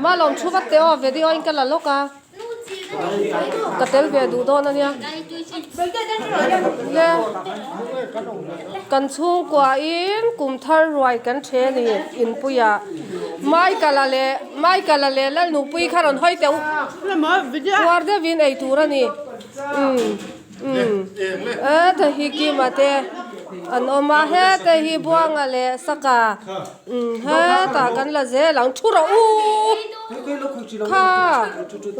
Malawm thu vat teh aw video in ka la lawk a, ka tel ve duh dawn a nia. Le kan chhungkua in kum thar ruai kan the a ni inpuiah Michael-a leh Michael-a leh Lalnupui kha rawn hawi teh u puar deuhin ei tur a ni umm umm e te hi Kima te an awm a hete hi Buanga leh Saka. Umm hetah kan la zel ang thu rawh u kha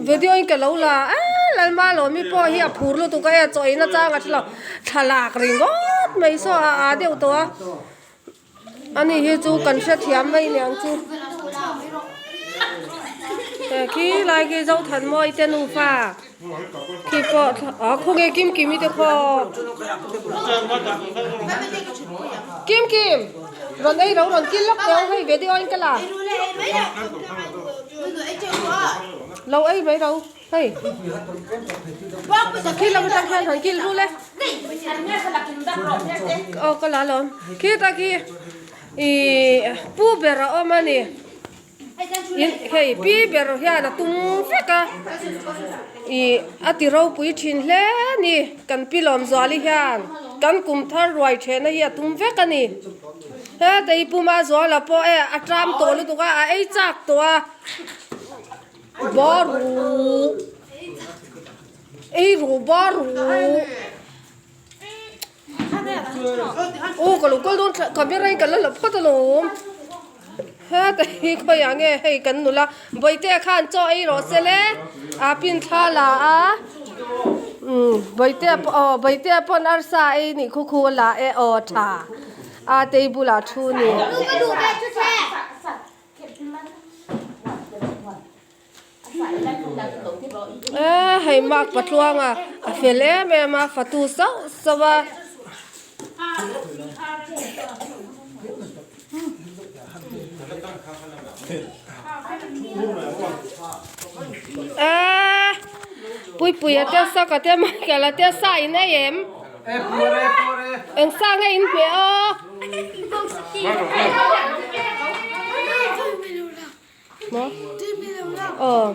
video in ka lo la a lalma lawmi pawh hi a phur lutuk a e chaw ei na chang a hrelo thlalak ringawt mai saw a a deuh tawh a ani hi chu kan hrethiam mai niang chu he khi lai khi Zothanmawii te nufa. Khi pawh a khawnge Kim Kimi te khaw Kim Kim rawn ei ro rawn kil lawk teh ang hei video in ka la lo ei mai ro hei khi lam atang khian han kil rul e aw ka la alawm khitah khi ih pu ber a awm a ni. In hei pi ber hian a tum vek a ih a ti ropui thin hle a ni kan pi Lawmzuali hian kan kum thar ruai thehna hi a tum vek a ni heta hi Pu Mazuala pawh e a tram tawh lutuk a a ei chak tawh a baru ei ru baru. Aw ka lo kal dawn thla camera in ka la la phawt alawm heta hi khawiah nge hei kan nula bawihtea khan chaw ei rawh se le a pin thla la a umm bawihtea pawh aw bawihtea pawn arsa ei nih khu khu a la e aw tha a table ah thu a ni. Eee hei mark patluanga a fel em em a fatu sauh sauh a. Eee Puipuia te Saka te Michael-a te sa in ei em? Eng sa nge in hmeh aw? Maw? Aw.